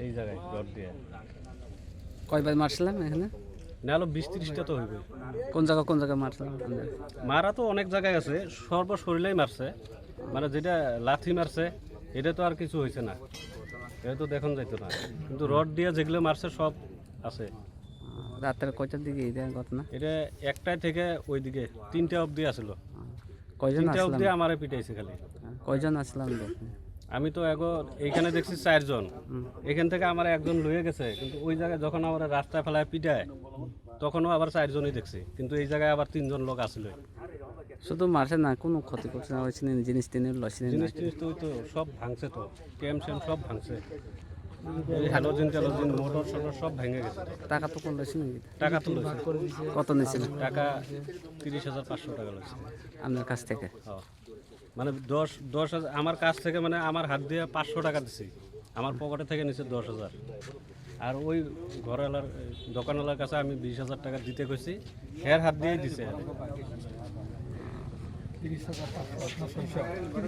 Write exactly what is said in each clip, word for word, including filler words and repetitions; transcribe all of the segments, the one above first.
এই জায়গায় রড দিয়ে। কয়বার মারছিলাম এখানে? না হলো বিশ তিরিশটা তো হইবে। কোন জায়গা, কোন জায়গায় মারছিলাম আপনাদের? মারা তো অনেক জায়গায় আছে, সর্বশরীরেই মারছে। মানে যেটা লাথি মারছে, এটা তো আর কিছু হয়েছে না, এটা তো দেখানো যাইতো না। কিন্তু রড দিয়ে যেগুলো মারছে সব আছে। রাতের কয়টার দিকে এটা ঘটনা? এটা একটায় থেকে ওইদিকে তিনটা অবধি আসলো। কয়জন তিনটা আসলাম? অবধি আমারে পিটাইছে খালি। কয়জন আসলাম দেখে? আমি তো এখন এইখানে দেখছি চারজন। হুম। এখান থেকে আমার একজন লয়ে গেছে, কিন্তু ওই জায়গায় যখন আমার রাস্তায় ফেলায় পিটায়, তখনও আবার চারজনই দেখছি, কিন্তু এই জায়গায় আবার তিনজন লোক আসলে। শুধু মারছে না, কোনো ক্ষতি করছে না, ওই সিনে জিনিস টিনিস লইছে না? জিনিস টিনিস তো ওই তো সব ভাঙছে তো, ক্যাম শ্যাম সব ভাঙছে। এই হ্যালোজেন ট্যালোজেন, মোটর সোটর সব ভেঙে গেছে তো। টাকা তো কোনো লইছে নাকি? টাকা তো লইছে। কত নিয়েছিল? টাকা তিরিশ হাজার পাঁচশো টাকা লইছে। আপনার কাছ থেকে? হ্যাঁ। মানে দশ, দশ হাজার আমার কাছ থেকে, মানে আমার হাত দিয়ে পাঁচশো টাকা দিছি, আমার পকেটে থেকে নিছে দশ হাজার। আর ওই ঘরওয়ালার, দোকানওয়ালার কাছে আমি বিশ হাজার টাকা দিতে কইছি, হের হাত দিয়ে দিছে।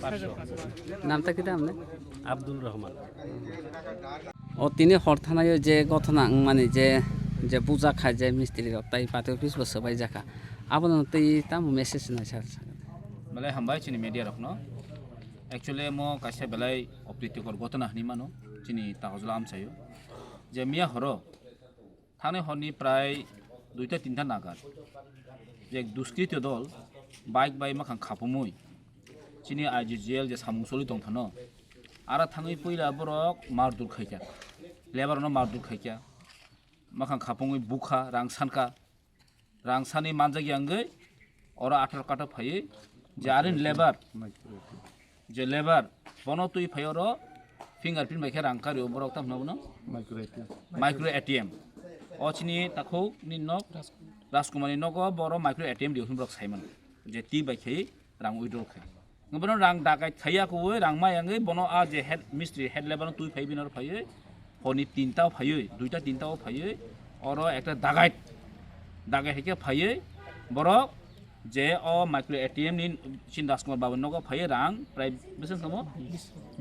পাঁচশো। নামটা কিতা আপনার? আব্দুল Rahman. O tini hor thanai o je gothona wngmani je, je buja khai je mistri rok tai party office bo swbai jakha, abono tei tamo message nai sa. Belai hambai chini media rokno. Actually mo kaisa belai opritikor gothona hinwi mano chini kagojla amchaio. Je miya horo thani horni prai duita tinta nagar je duskrito dol bike bai makhang khapumui chini I G G L je samung choli tongthano, ara thangwi puila borok mardur khaikha, lebar no mardur khaikha, makhang khapungwi bukha, rang sankha, rang sani manjak yangwi oro athar kata phaiwi je arin lebar, je lebar bono twi phai oro fingerprint bai khe rang kario borok tamo hwnwi micro A T M. O chini takhuk ni nok Rajkumar ni nogo boro micro A T M rio hwnwi borok sai mano je twi bai khe rang withdraw khai. Bono rang dagai thaiya kuwi rang mayangwi bono a je head mistri head level no twi phai bini oro phaiwi honi tinta o phaiwi duita tinta o phaiwi oro ekta dagai dagai hai khe phaiwi borok je o micro A T M ni chin Rajkumar babu nogo phaiwi rang prai bwswk tamo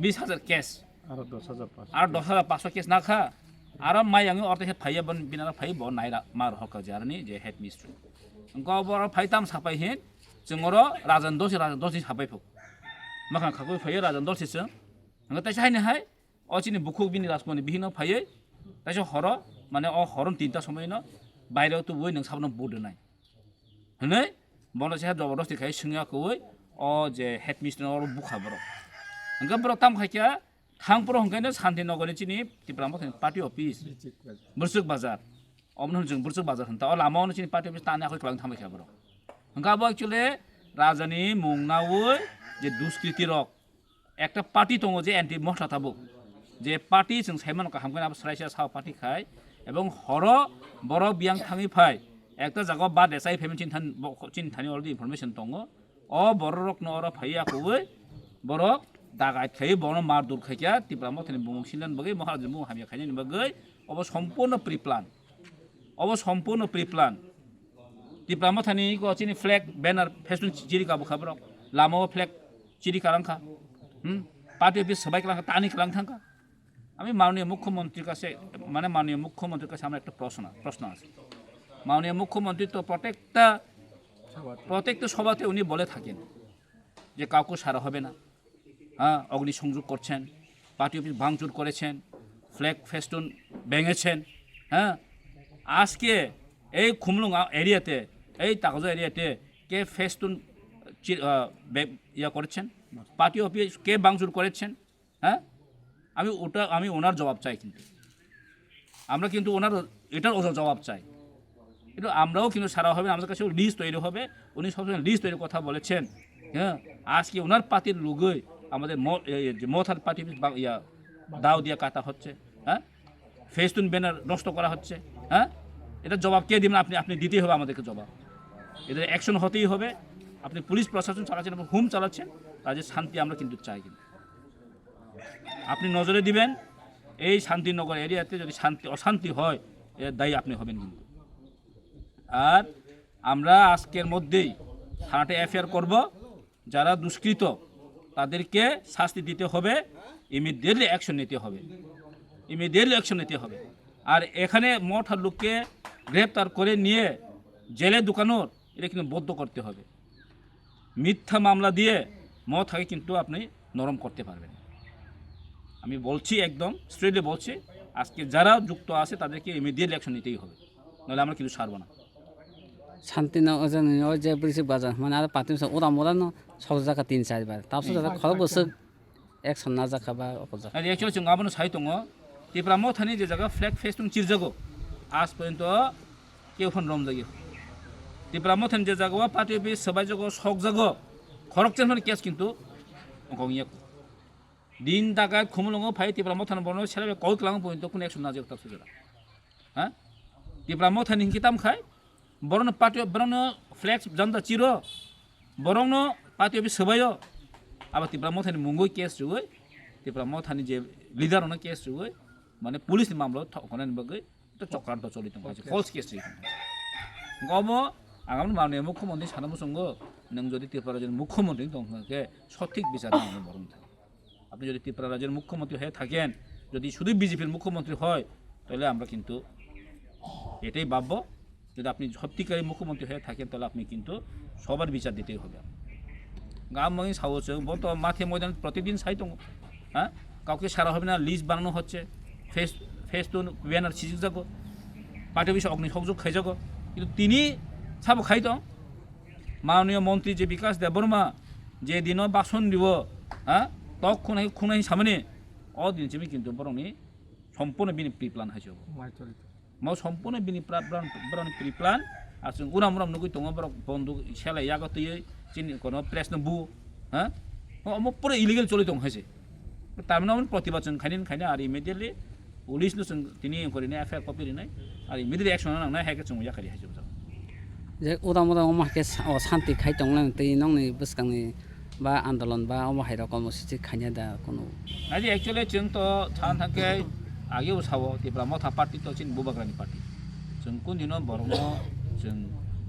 bis hajar cash. Aro dos hajar paanso. Aro dos hajar paanso cash nakha. Aro mayangwi orte khe phaiya bon binaro phai bo naira mar hokka jarni je head mistri. Engko boro phai tam sapai hin chwng oro rajan dosi rajan dosi sapai phuk. Makhang khakwi phaiya rajan dosi chwng. Engko taisa haini hai o chini bukhuk bini Rajkumar ni bihikno phaiwi taisa horo mane o horon tinta somoi no baire tubui nwng sabno budinai. Hwnwi bono se jabardasti khai swngya koi o je head mistri oro bukha borok. Hwnkhe borok tam khai kha thang phuru hwnkhe no Santinagar ni chini Tipra Motha ni party office Burchuk Bazar. Omo hwn chwng Burchuk Bazar hwn ta o lama o chini party office tani akhoi kwlang thangbai kha borok. Hwnkhe abo actually raja ni mung naui je duskriti rok ekta party tongo je anti mohta tabuk. Je party chwng sai mano kaham khe abo sraisa sao party khai. Ebong horo borok biyang thangwi phai. Ekta jaga o ba desai phaimani chini thani, bo-, chini thani already information tongo. O borok rokno oro phaiya kuwi borok dagai khai bono mar dur khaikya Tipra Mothani bumung silen bagwi Maharaj bumung hamya khainani bagwi obo sompurno pre-plan. Obo sompurno pre-plan. Tipra Mothani ko chini flag, banner, festoon chiri ka bukha borok. Lama o flag chiri ka langkha. Hmm? Party office sabai ka langkha, tani ka lang thangkha. আমি মাননীয় মুখ্যমন্ত্রীর কাছে, মানে মাননীয় মুখ্যমন্ত্রীর কাছে আমার একটা প্রশ্ন, প্রশ্ন আছে। মাননীয় মুখ্যমন্ত্রী তো প্রত্যেকটা, প্রত্যেকটা সভাতে উনি বলে থাকেন যে কাউকে ছাড়া হবে না। হ্যাঁ, অগ্নিসংযোগ করছেন, পার্টি অফিস ভাঙচুর করেছেন, ফ্ল্যাগ ফেস্টুন ভেঙেছেন। হ্যাঁ, আজকে এই খুমলুং এরিয়াতে, এই তাকজা এরিয়াতে কে ফেস্টুন চি-, আহ, বে-, ইয়া করেছেন? পার্টি অফিস কে ভাঙচুর করেছেন? হ্যাঁ, আমি ওটা, আমি ওনার জবাব চাই। কিন্তু আমরা কিন্তু ওনার এটার ওজোর জবাব চাই। কিন্তু আমরাও কিন্তু সারা হবে না, আমাদের কাছেও লিস্ট তৈরি হবে। উনি সবসময় লিস্ট তৈরি কথা বলেছেন। হ্যাঁ, আজকে ওনার পার্টির লোকই আমাদের ম-, এই যে মথার পার্টি বা ইয়া দাও দিয়ে কাটা হচ্ছে, হ্যাঁ, ফেস্টুন ব্যানার নষ্ট করা হচ্ছে। হ্যাঁ, এটা জবাব কে দিবেন? আপনি, আপনি দিতেই হবে আমাদেরকে জবাব। এদের অ্যাকশন হতেই হবে। আপনি পুলিশ প্রশাসন চালাচ্ছেন এবং হুম চালাচ্ছেন, রাজ্যের শান্তি আমরা কিন্তু চাই। কিন্তু আপনি নজরে দিবেন, এই শান্তিনগর এরিয়াতে যদি শান্তি, অশান্তি হয়, এর দায়ী আপনি হবেন কিন্তু। আর আমরা আজকের মধ্যেই থানাতে এফআইআর করব, যারা দুষ্কৃত তাদেরকে শাস্তি দিতে হবে, ইমিডিয়েটলি অ্যাকশন নিতে হবে। ইমিডিয়েটলি অ্যাকশন নিতে হবে। আর এখানে মথার লোককে গ্রেপ্তার করে নিয়ে জেলে ঢুকানোর, এটা কিন্তু বন্ধ করতে হবে। মিথ্যা মামলা দিয়ে মথাকে কিন্তু আপনি নরম করতে পারবেন না। আমি বলছি, একদম স্ট্রেটলি বলছি, আজকে যারা যুক্ত আছে তাদেরকে ইমিডিয়েটলি অ্যাকশন নিতেই হবে, নাহলে আমরা কিন্তু ছাড়বো না। Santino ojani o je bwrwi se bajar hwnmani aro party bwsa uram uram no sokjak kha tin char bar. Tabuk sokjak kha khorok bwswk action najak kha ba okhorjak kha. Actually chwng abono sai tongo, Tipra Mothani je jaga flag festung chirjago, aaj porjonto keu phano romjagya. Tipra Mothani je jaga o party office swbaijago, sokjago, khoroksa phano case kintu ongkha wngya. Din daga khumulwngo phai Tipra Mothani bono selai kol twlang porjonto kunu action najak tabuk sokjak. Ha? Tipra Mothani hinkhe tam khai, borokno party, borokno flex janda chiro, borokno party office swbaio, abo Tipra Mothani mungwi case rwwi, Tipra Mothani je leader ono case rwwi, mane police ni mamla thok khonani bagwi to chokranto choli tong, false case rwwi tong. Gomo agam manwi mukhyamantri sana muchungo, nwng jodi Tripura rajyoni mukhyamantri tong khe sothik bichar nangno borok. আপনি যদি ত্রিপুরা রাজ্যের মুখ্যমন্ত্রী হয়ে থাকেন, যদি শুধু বিজেপির মুখ্যমন্ত্রী হয়, তাহলে আমরা কিন্তু এটাই ভাববো। যদি আপনি সত্যিকারী মুখ্যমন্ত্রী হয়ে থাকেন, তাহলে আপনি কিন্তু সবার বিচার দিতেই হবে। গাম মগিন সাহস, বলতো মাঠে ময়দানে প্রতিদিন সাই তো, হ্যাঁ, কাউকে সারা হবে না, লিস্ট বানানো হচ্ছে, ফেস ফেস তো ব্যানার সিজিক যাগো, পার্টি অফিসে অগ্নিসংযোগ খাই যাগো, কিন্তু তিনি সাবো খাই তো, মাননীয় মন্ত্রী যে বিকাশ Debbarma je dino bason dibo, ha, tok khunai khunai samani, o din simi kintu borokni sompurno bini pre plan hai se obo. Mai choli to. Mo sompurno bini pra-, bran-, borokni pre plan, ar chwng uram uram nugui tongo borok bonduk selai yago twiwi chini kono press no bu, ha? O, omo pura illegal choli tong hai se. Tamni omo protibad chwng khaini khaini ar immediately police no chwng tini inquiry nai F I R copy rinai, ar immediately action nangnai hai khe chwng yakari hai se bujak. Je uram uram omo hai khe sa-, o santi khai tong lai twi nokni bwskangni ba andolon ba omo hai rok omo sisi khaina da kunu. Nai di actually chwng to than thang khe age o sao Tipra Motha party to chini bubagrani party. Chwng kun dino borokno chwng,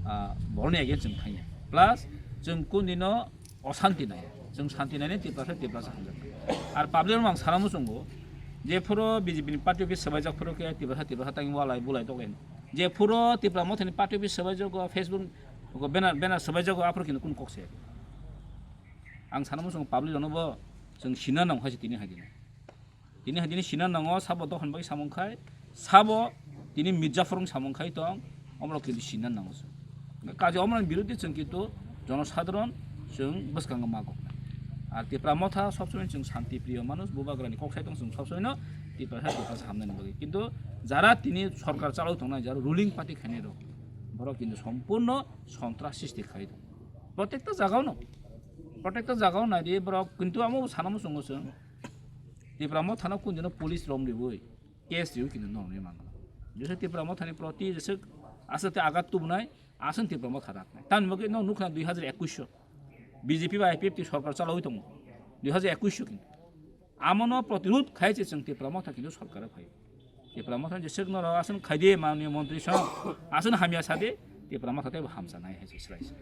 ah, borokni against chwng khaina. Plus chwng kun dino osanti nai. Chwng santi nai Tiprasa, Tiprasa hamjak. Ar public rok ang sana muchungo je phuro B J P ni party office swbaijak phuro khe Tiprasa, Tiprasa tang walai bulai toklen. Je phuro Tipra Mothani party office swbaijago, Facebook banner, banner swbaijago, aphuru kintu kun kok se. Ang sana muchungo public rokno bo chwng sina nang hai se tini hai dino. Tini hai dini sina nango, sabo dohon bai samung khai, sabo tini Mirzaphor wng samung khai tong, omorok kintu sina nango chwng. Kaje omorok birodhi chwng kintu jonosadharon chwng bwskango ma kok. Ar Tipra Motha sobsomoi chwng shanti priyo manush, bubagrani kok sai tong chwng sobsomoi no Tipra sa Tipra sa hamnani bagwi. Kintu jara tini sorkar chalai tongnai, jara ruling party khainai rok, borok kintu sompurno sontras sristi khai tong. Protekta jagao no, protekta jagao nai di borok, kintu amo sana muchungo chwng. Tipra Mothano kun dino police rom riwi, case riwi kintu norok nwi mangala. Jesa Tipra Mothani proti jesa asate agat tubunai, aswng Tipra Motha raknai. Tamni bagwi no nukha dui hajar ekush o B J P ba I P F T sorkar chalawi tongo. Dui hajar ekush o kintu. Amono protirod khai se chwng Tipra Motha kintu sorkar phai. Tipra Motha jesa norok aswng khai di manwi montri song, aswng hamya sa di, Tipra Motha tei hamsa nai hai se srai se.